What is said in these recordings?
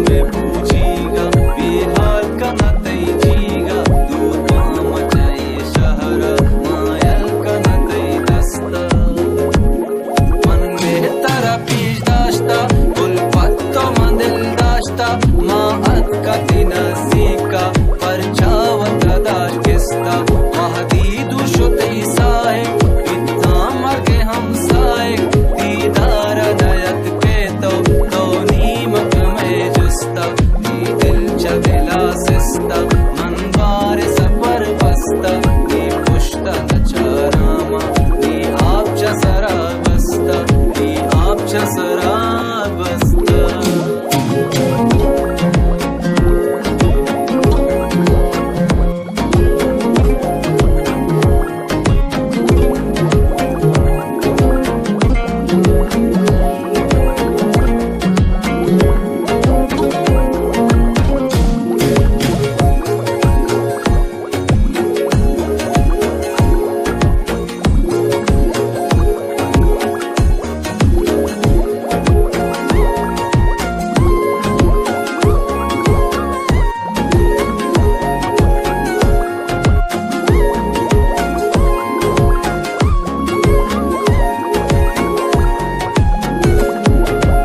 مئے بوجیگا، بے حال کناں تئی جیگا، دور باں چہ اے شہرا، ما یل کناں تئی دستا۔ من مہترا پیش داشتا، الفت تو من دل داشتا، ما اتکا تئی نزیکا، پرچا وتا داشت گستا۔ وہدی دور شت تئی ساہگ، بیتاں مرگ ہمساہگ، دیدارا نیت کہ تو، تو نیمگ مئے جستا۔ نی دل چہ دلا سستا، من بار سفر بستا، نی پشتا نچاراں ما، نی آپ چہ سرا بستا، نی آپ چہ سرا بستا۔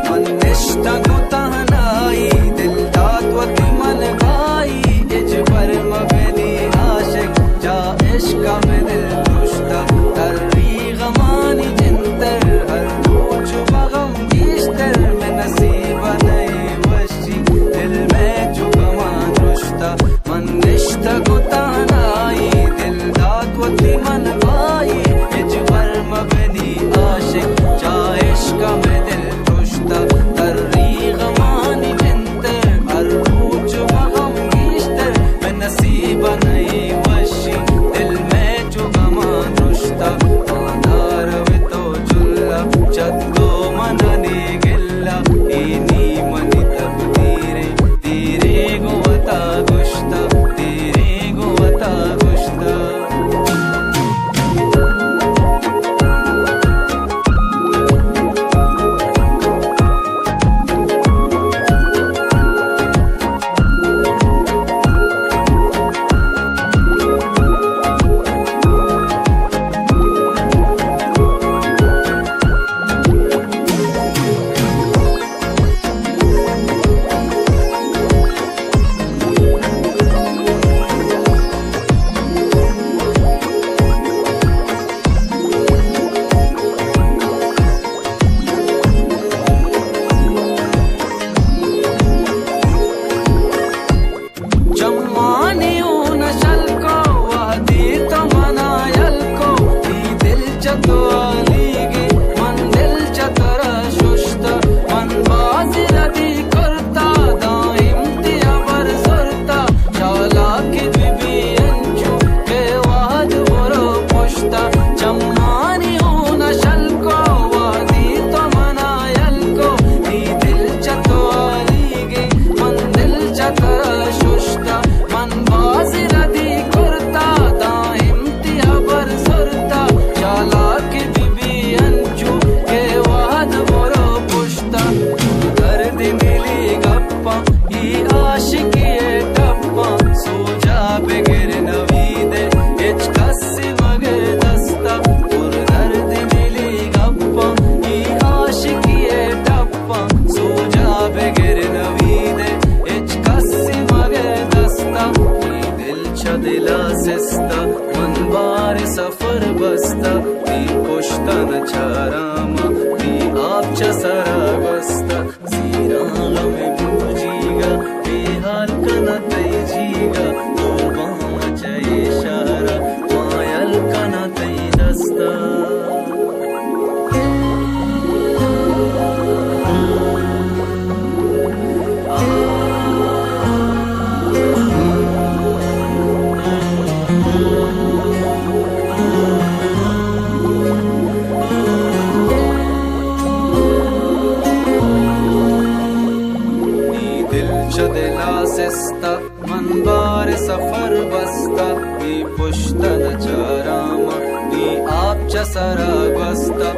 من نشتگ و تہنائی، دل دات وتی من گائی، ہچبر مبنی عاشق، چہ عشق ء مئے دل پرشتگ، تری غمانی جنتر، ہر روچ و بغم گیشتر، مئے نصیب ء نئے وشی، دل مئے چو غمان رشتہ۔ من نشتگ و تہنائی، دل دات وتی من بائی، ہچبر مبنی عاشق، چہ عشق ء مئے دل پرشتہ، تری غمانی جنتر، ہر روچ و بغم گیشتر، مئے نصیب ء نئی وشی، دل مئے چو غمان رشتہ، آناں روے تو جلا، چہ تو منانی گلہ، اے نی منی تقدیرے، دیرے گوں وتا گشتہ، دیرے گوں وتا گشتہ۔ چمانی اون شل کو، وہدی تو منا یل کو، اے دل چہ تو آلیگے، من دل چہ ترا ششتہ، من باز ردی کرتا، دائم تئی ہبر زرتا، چالاک بہ بی انچو کہ وہد برو پشتا، چمانی اون شل کو، وہدی تو منا یل کو، اے دل چہ تو آلیگے، من دل چہ ترا ششتہ، من باز ردی کرتا، دائم تئی ہبر زرتا، چالاک بہ بی انچو کہ وہد برو پشتا۔ درد دلی گپاں، اے عاشقی ء ٹپاں، سوجا بگر نوید ء ہچ کس مگر دستا۔ پر درد دلی گپاں، اے عاشقی ء ٹپاں، سوجا بگر نوید ء ہچ کس مگر دستا۔ اے دل چہ دلا سستا، من بار سفر بستہ، تئی پشت ء نہ چاراں ما، تئی آپ چہ سر ء گوستہ۔ زیراں غم ء بوجیگ ء، بے حال کناں تئی جیگ ء، دور باں چہ اے شہر ء، ما یل کناں تئی دست ء۔ نی دل چہ دلا سستہ، من بار سفر بستہ، نی پشت نہ چاراں ما، نی آپ چہ سرا گوستہ۔